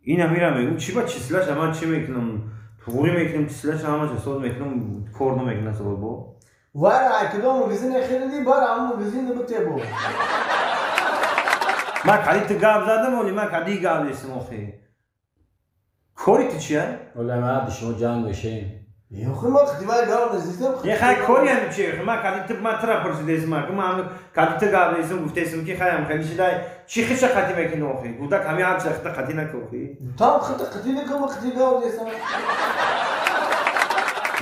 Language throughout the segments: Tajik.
Ина мира мегум чи ба числаша ман чӣ мекунам? Туғри мекунам, числаша ҳамаша соз мекунам, кор намекунам сабаб бо. Вара кидом магазин хариди, бар ҳамон магазин бите бо. Ман кади ту гап задам, оли ман кади гап нестам охи. Кори ту чия? Оля ман шумо ҷанг мешем. Охи ман хитивай гап нестам. Е хай кори ҳами чи? Ман кади ту ман тура пурсидесам, ки ман кади ту гап нестам, гуфтесам ки хаям хеле шидай чи хиша қати мекунӣ охи? Гудак ҳами ҳамча хита қати нака охи. Там хита қати нака, ман хити гап нестам.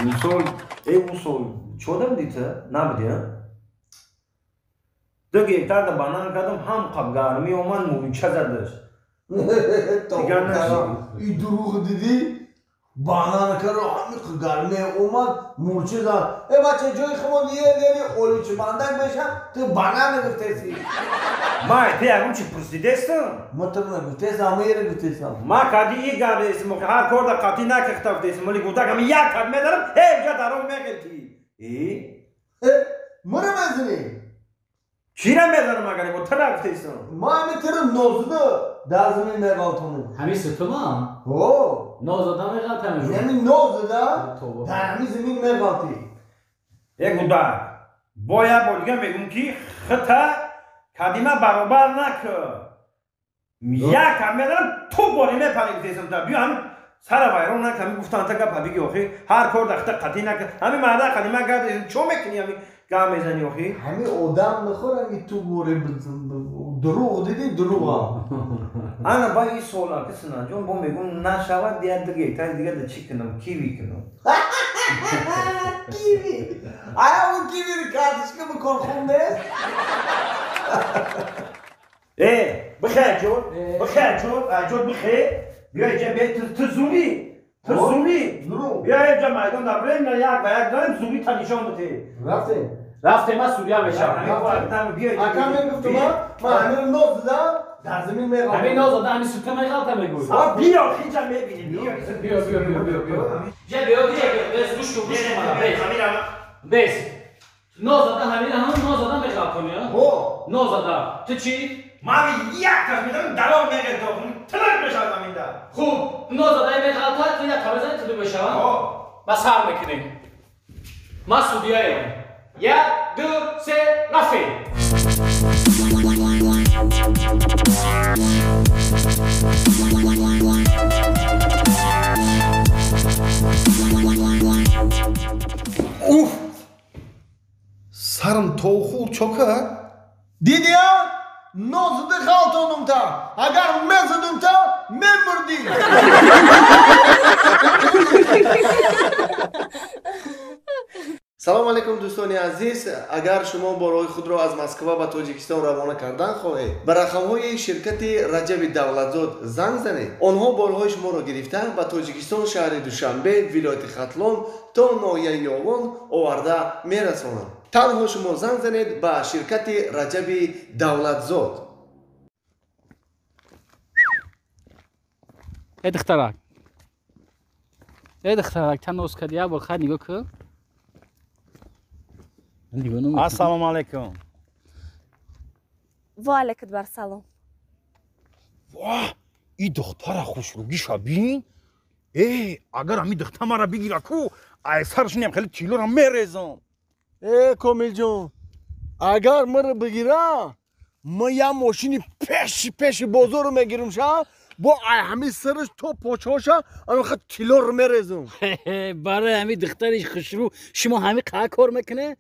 Мисол, э усол чодам дита набуди, а? 2 гектар да банан кардам, ҳам қаб гармӣ омад, мӯйча задаш. Дигар нашид. И дурӯғ дидӣ? Банан каро ҳами гармӣ омад, мӯрча зад. Э бача ҷои хумон еле оличи бандак меша, ту банан гуфтеси. Ман ту ягон чи пурсидестам? Ман ту нагуфтесам, ман ере гуфтесам. Ман кади и гап нестам, охи ҳар кор да қатӣ накихта гуфтесам, оли гудак ҳами як кат медарам, ҳеҷ ҷа дароз меғелтӣ. Э? Мура мезанӣ? Чира мезанам агар бо тура гуфтесам? Ман ҳами туро нозуда дар замин меғалтонам. Ҳами сутума? Ҳо. Нозуда меғалтам? Ҳами нозуда дар ҳами замин меғалтӣ. Э гудак, бо як бор дига мегӯм ки хита кадима баробар накун. Як кат мезанам, ту бори мепарӣ гуфтесам та. Биё ҳами сара вайрон накун, ҳами гуфтан та гапа биги охи. Ҳар кор да хита қатӣ накун. Ҳами марда қадима гап чо мекунӣ ҳами гап мезанӣ охи? Ҳами одам мехӯрам ки ту бори дурӯғ дидӣ, дурӯға. Ана ба ин суола ки Синаҷон бо мегӯм нашавад як 2 гектар дига да чӣ кунам, киви кунам. Киви? Ая он кивиро карточка ба корхун нест? Э, бихе ҷон, бихе ҷон, ҷон бихе. Биё инҷа, биё ту зури, ту зури. Биё инҷа майдон да бирем, на як ба як дорем, зури та нишон бите. Рафтем. Рафтем, ман сурия мешавам. Ака мегуфтам, ман ҳамиро ноз дидам, дар замин меғалтам. Ҳамин ноз додам, ҳамин сута меғалта мегӯй. А биё, инҷа мебинем, биё. Биё, биё, биё, биё, биё. Ҷа биё, биё, бес, гӯш кун, гӯш кун мана, бес. Бес. Ноз додам, ҳамин ҳам ноз додам меғалтонӣ, а? Ҳо. Ноз додам. Ту чӣ? Ман як кас медонам дароз меғалтам, тирак мешавад заминда. Хуб, ноз додам меғалта, ту як қабезани ту мешавам. Ҳо. Ма сар мекунем. Ма судияем. 1, 2, 3, рафтем. Уф! Сарам то хурд чо кард? Дидия? Нозуди ғалтонум та. Агар мезадум та, мемурдӣ. Салом алейкум, дӯстони азиз. Агар шумо борҳои худро аз Москва ба Тоҷикистон равона кардан хоҳед, ба рақамҳои ширкати Раҷаби Давлатзод занг занед. Онҳо борҳои шуморо гирифта ба Тоҷикистон, шаҳри Душанбе, вилояти Хатлон то ноҳияи Ёвон оварда мерасонанд. Танҳо шумо занг занед ба ширкати Раҷаби Давлатзод. Э духтарак, э духтарак, чанд ноз кардӣ? Як бор хайр нигоҳ кун. Ассалому алайкум. Ва алайкум бар салом. Ва, и духтара хушрӯгиша бин. Э, агар ҳами духтар мара бигира ку, ай сараш нем хеле тилора мерезам. Э, Комилҷон, агар маро бигира, ман як мошини пеши пеши бозорро мегирам ша, бо ай ҳами сараш то почоша анохе тилорро мерезам. Барои ҳами духтари хушрӯ шумо ҳами қаа кор мекунед?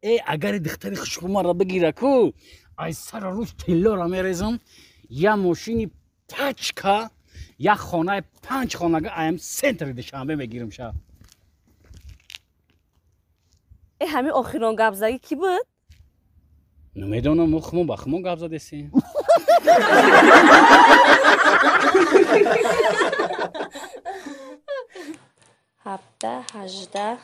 Э, агар духтари хушрӯ маро бигира ку, ай сара рӯз тиллоро мерезам, я мошини тачка, як хонаи 5 хонага аям центри Душанбе мегирам ша. Э, ҳами охирон гапзагӣ кӣ буд? Намедонам, мо хумон ба хумон гап задесем. 17, 18.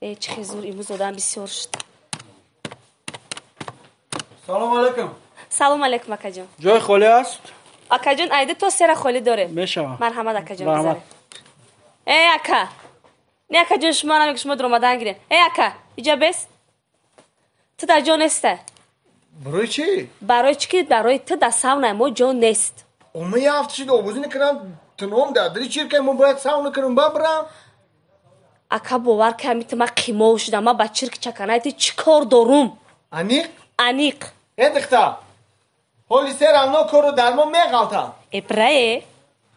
Э, чӣ хезур имрӯз одам бисёр шуд. Салом алейкум. Салом алейкум, акаҷон. Ҷои холӣ аст? Акаҷон, айда то сера холӣ дорем. Мешавам. Марҳамат, акаҷон, бизанед. Э, ака. Не, акаҷон, шумо намег шумо дуромадан гирем. Э, ака, иҷа бес. Ту дар ҷо неста. Барои чӣ? Барои чӣ ки барои ту дар савнаи мо ҷо нест. Ома я ҳафта шид обозӣ накардам, тином дар чиркай, мо бояд сауна кунам, ба бирам. Ака, бовар ки ҳамин ма қимов шудам, ма ба чирк чаканай ти чӣ кор дорум? Аниқ? Аниқ. Э духтар, ҳоли се равно кору дармон меғалтам. Э брае?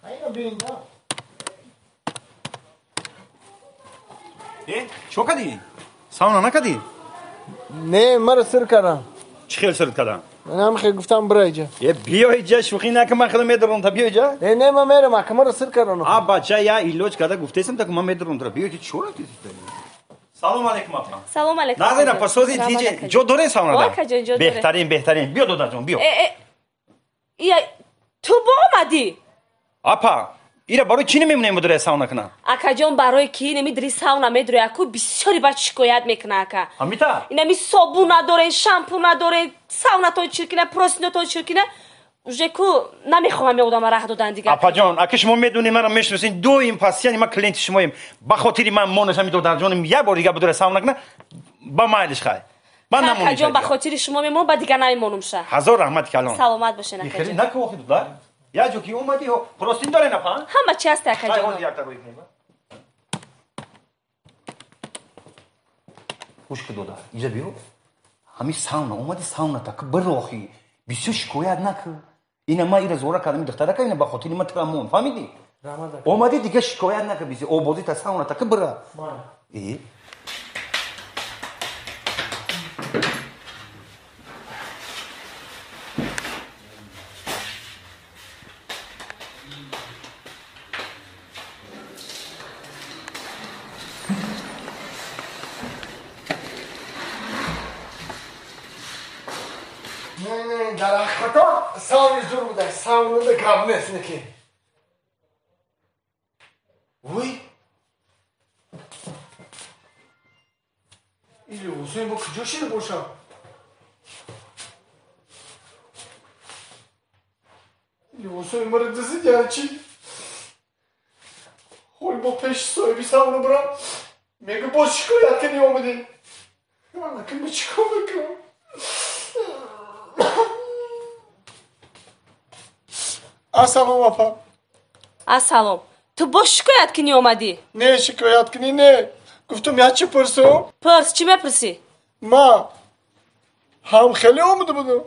Айна бин. Э, чо кардӣ? Сауна накардӣ? Не, маро сир кардам. Чӣ хел сирт кардам? Манам хел гуфтам бира иҷа. Э, биё иҷа, шӯхӣ накун, ман худам медорам та, биё иҷа. Э, не, ман мерам, ака, маро сир кардам. А, бача, я илоҷ карда гуфтесам, так ман медорам та, биё иҷа, чо рафтӣ? Салом алейкум, апа. Салом алейкум. Назир апа, сози диҷе, ҷо дорем сауна да? Ака ҷон, ҷо дорем. Беҳтарин, беҳтарин. Биё додарҷон, биё. Э, э, ия, ту бо омадӣ? Апа, ира барои чӣ намемонем мудире сауна кунам? Акаҷон, барои ки намидри сауна медуре, аку бисёри баъд шикоят мекуна, ака. Ҳамита? Инами собун надорен, шампун надорен, саунатон чиркина, простинотон чиркина. Уже ку намехоҳам я одама раҳ додан дигар. Апаҷон, ака шумо медонед, маро мешиносед, доим пасияни ман клиенти шумоем. Ба хотири ман монаш ҳами додарҷонам як бор дигар будуре сауна куна, ба майлиш хай. Ман намонам. Акаҷон, ба хотири шумо мемонам, ба дигар намемонам ша. Ҳазор раҳмат калон. Саломат бошед, акаҷон. Наку охи додар. Я ҷо ки омадӣ, простин дорен апа? Ҳама чи ҳаст, акаҷон. Гӯш ки додар, иҷа биё. Ҳами сауна, омадӣ сауна так бирохӣ. Бисёр шикоят накун. Ина ман ира зора кардам, духтарака, ина ба хотири ман тура мон, фаҳмидӣ? Омадӣ дига шикоят накун, бисёр обозӣ та сауна так бира. Э? Не, дар ҳақиқатон сауни зур буда, саунада гап нест неки. Вой! Или Ҳусейн бо куҷо шида бошад? Или Ҳусейн маро дизид яъне чӣ? Ҳоли бо пеши соҳиби сауна бирам, мегӯ боз шикоят кунӣ омадӣ. Ман акн ба чӣ кор мекунам? Ассалом, апа. Ассалом. Ту боз шикоят кунӣ омадӣ? Не, шикоят кунӣ не. Гуфтам як чӣ пурсум? Пурс, чӣ мепурсӣ? Ма ҳам хеле омада будам.